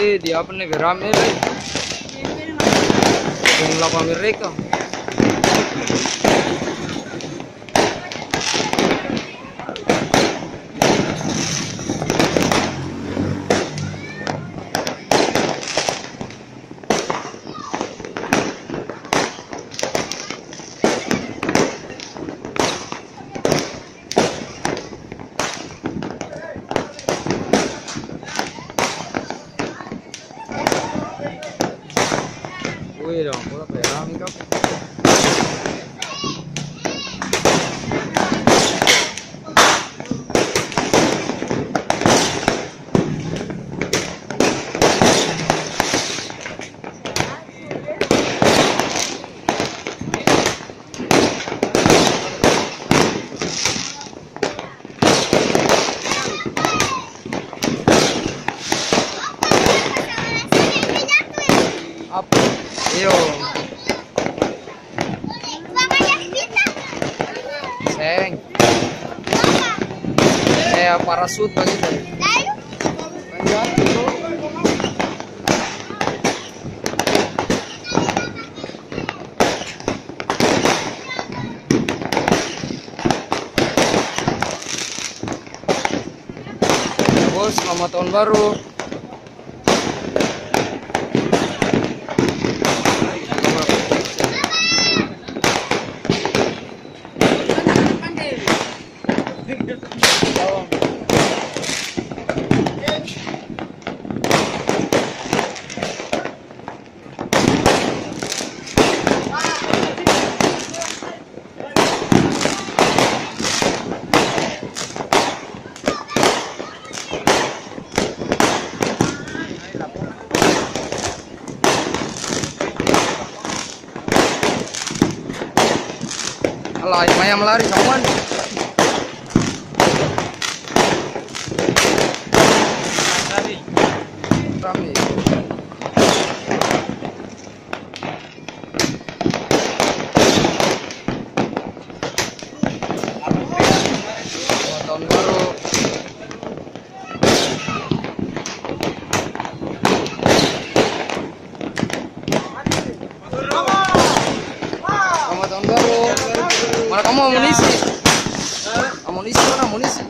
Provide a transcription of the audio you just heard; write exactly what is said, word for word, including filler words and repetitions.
Eh, di apa nih, berame nih? Deng lapan mereka. Wih, dong, bola pe rame, kap. Apa? Iyo. Seng. Kaya parasut bagitu. Bos, selamat tahun baru. Alah, ayam-ayam lari samua ni. Rame. Tahun baru. Selamat tahun baru. Mana kamu amunisi? Amunisi mana amunisi?